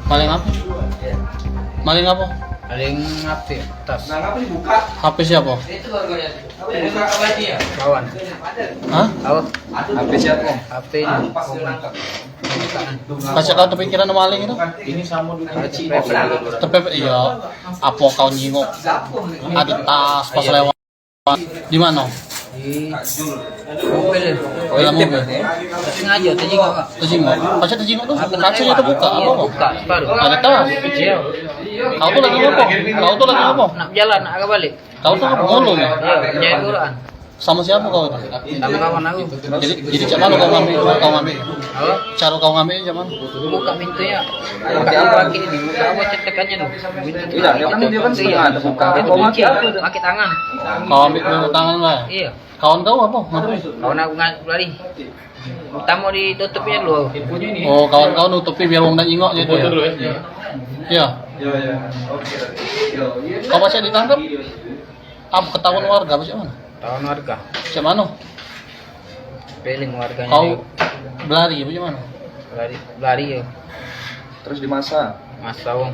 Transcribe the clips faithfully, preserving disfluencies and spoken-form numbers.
Maling apa? Maling apa? Maling H P, tas. H P siapa? Kawan. Hah? Apa? H P siapa? H P ini. Pacak kau tepikiran maling itu? Ini sama dulu. Tepe, iya. Apa kau nyingok? Ada tas pas lewat. Di mana? Di mobil. Dalam mobil. Sengaja terjenguk, Kak. Terjenguk. Pacak terjenguk tu. Kacanya terbuka. Apa? Buka separuh. Ada tas. Iya. Kau tu lagi apa? Kau tu lagi apa? Nak jalan, nak ke balik. Kau tu ngulung. Iya, jalan Quran. Sama siapa kau tu? Sama kawan aku. Jadi, jadi cak mana kau ngambil, kau ngambil? Apa? Cara kau ngambil cak mana? Buka pintunya. Buka apa lagi ini? Buka apa cetekannya tu? Pintu tu. Iya, dia kan, dia kan setengah terbuka. Dia pakai kunci. Pakai tangan. Kau ambil dulu tangan lah. Iya. Kawan kau apa? Ngapain? Kawan aku ngan lari. Pertama ditutupnya dulu. Oh, kawan kau nutupi biar wong dak nyingok je tu ya? Iya. Kau pacak ditangkap? Apa ketahuan warga apa cak mana? Ketahuan warga. Cak mana? Peling warganya. Kau belari apa cak mana? Belari, belari ya. Terus di masa? Masa, wong.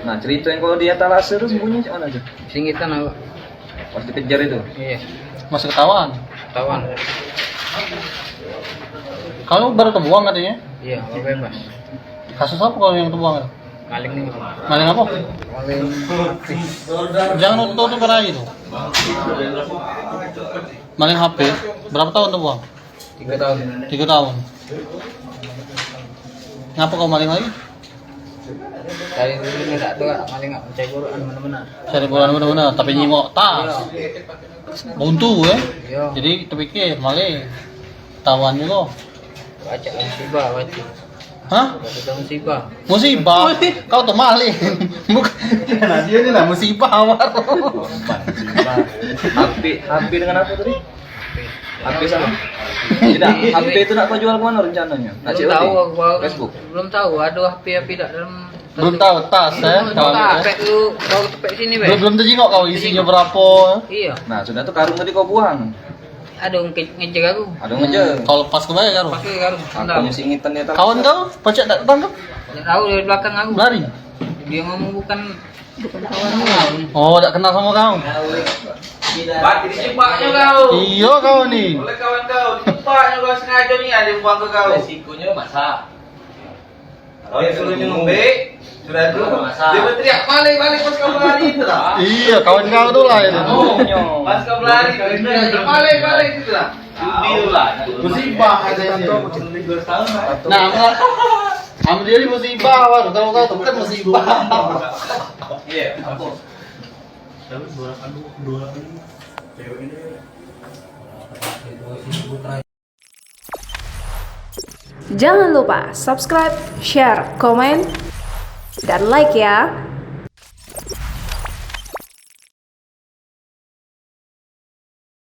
Nah, cerita yang kalau di etalase tu sembunyi cak mana tu? Singitan aku. Pas dikejar itu? Iya. Masih ketahuan? Ketahuan. Kau baru kebuang katanya? Iya, baru bebas. Kasus apa kau yang kebuang? Maling ni. Maling apa? Maling H P. Jangan nutup-nutup rai tu. Maling H P. Berapa tahun tu, Bang? Tiga tahun. Tiga tahun. Ngapa kau maling lagi? Dari dulu ni tak tahu, maling tak percaya Quran mana-mana. Cari Quran mana-mana, tapi nyingok tas. Iya. Buntu, eh? Iya. Jadi terpikir maling. Ketahuan juga. Baca musibah, baca. Hah? Baca musibah. Musibah? Kau tu maling. Bukan. Nah, dia ni lah musibah, War. Musibah. H P, H P dengan apa tadi? H P sama? Tidak, H P itu nak kau jual ke mana rencananya? Nak cek tahu aku, Facebook? Belum tahu, ada H P, H P tak dalam. Belum tahu, tas, eh? Belum tahu, tas. Tepek tu, baru tepek sini, weh. Belum, belum terjengok kau isinya berapa? Iya. Nah, sudah tu karung tadi kau buang. Ada orang ke-, ngejar aku. Ada orang ngejar. Kau lepas ke bawah karung? Lepas ke karung. Aku masih ingetan dia. Kawan kau, pacak tak tangkap? Tak tahu, dari belakang aku. Lari? Dia ngomong bukan Oh, dak kenal sama kau? Bak, dijebaknyo kau. Iyo kau ni. Oleh kawan kau, dijebaknyo kau sengajo ni, ado buang ke kau. Resikonyo masak. Kau yang suruh nyo ngembek, sudah tu, masak. Dia berteriak, "Balik, balik," pas kau berlari tu lah. Iyo, kawan kau tu lah itu. Oh, pas kau berlari, dia berteriak, "Balik, balik," gitu lah. Musibah aja ni. Nah, kamu jadi musibah, Wan. Kalau kau tu kan musibah. Iya, apa? Jangan lupa subscribe, share, komen, dan like ya.